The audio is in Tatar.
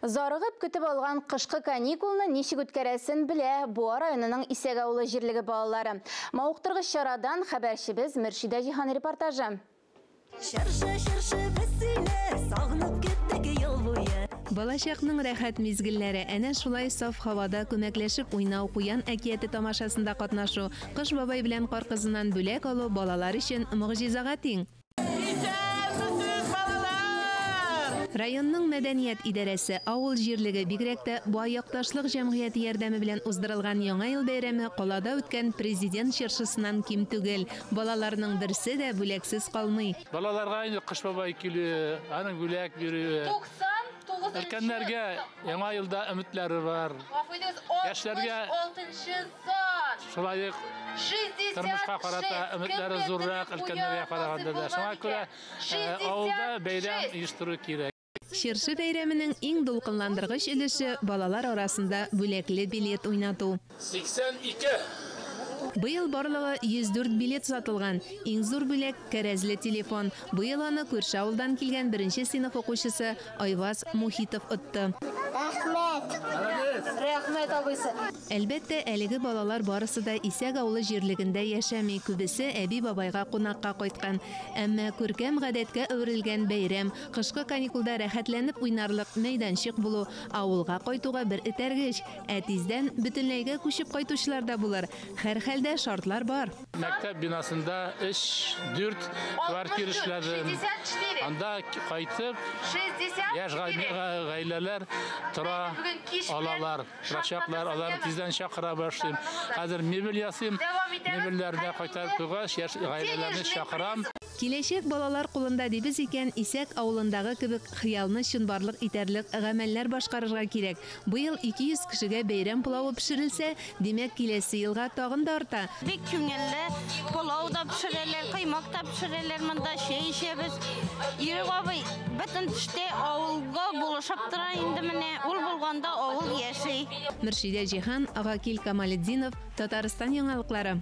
Зарыгып көтеп алган кышкы каникулны ничек үткәрәсен белә Буа районының Исәк авылы җирлеге балалары. Мавыктыргыч чарадан хәбәрчебез Мөршидә Җиһан репортажы. Чыршы, чыршы, без сине сагынып көттек ел буе. Балачакның рәхәт мизгелләре, әнә шулай саф һавада күмәкләшеп уйнау, куян әкияте тамашасында катнашу, Кыш бабай белән Кар кызыннан бүләк алу балалар өчен могҗизага тиң. Исәнмесез, балалар! Районның мәдәният идарәсе, авыл җирлеге, бигрәк тә Бай якташлык җәмгыяте ярдәме белән уздырылган Яңа ел бәйрәме калада үткән Президент чыршысыннан ким түгел. Балаларның берсе дә бүләксез калмый. Балаларга инде Кыш бабай килүе, аның бүләк бирүе. 99 Өлкәннәргә Яңа елда өметләре бар. Гафу итегез, Яшьләргә 66 сан. Шулай ук тормышка карата өметләре зуррак өлкәннәргә караганда да. Шуңа күрә авылда бәйрәм оештыру кирәк. Чыршы бәйрәменең иң дулкынландыргыч өлеше балалар арасында бүләкле билет уйнату. 82! Быел барлыгы 104 билет сатылган. Иң зур бүләк, кәрәзле телефон. Быел аны күрше авылдан килгән беренче сыйныф укучысы Айваз Мухитов отты. Рәхмәт! Рәхмәт, абыйсы. Әлбәттә, әлеге балалар барысы да Исәк авылы җирлегендә яшәми, күбесе әби-бабайга кунакка кайткан. Әмма күркәм гадәткә әверелгән бәйрәм, кышкы каникулда рәхәтләнеп уйнарлык мәйданчык булу, авылга кайтуга бер этәргеч. Ә тиздән бөтенләйгә күчеп кайтучылар да булыр. Һәрхәлдә, шартлар бар. Мәктәп бинасында өч, дүрт квартира эшләдем. Анда кайтып, яшь гаиләләр тора алалар, торачаклар. Аларны тиздән чакыра башлыйм. Хәзер мебель ясыйм. Мебельләрне кайтарып куйгач, яшь гаиләләрне чакырам. Киләчәк балалар кулында дибез икән, Исәк авылындагы кебек хыялны чынбарлык итәрлек гамәлләр башкарырга кирәк. Быел 200 кешегә бәйрәм пылавы пешерелсә, димәк, киләсе елга тагын да арта. Бик күңелле, пылау да пешерәләр, коймак та пешерәләр монда, чәй эчәбез. Ирек абый бөтен төштә авылга булышып тора инде менә, ул булганда авыл яши. Мөршидә Җиһан, Гакил Камалетдинов, Татарстан яңалыклары.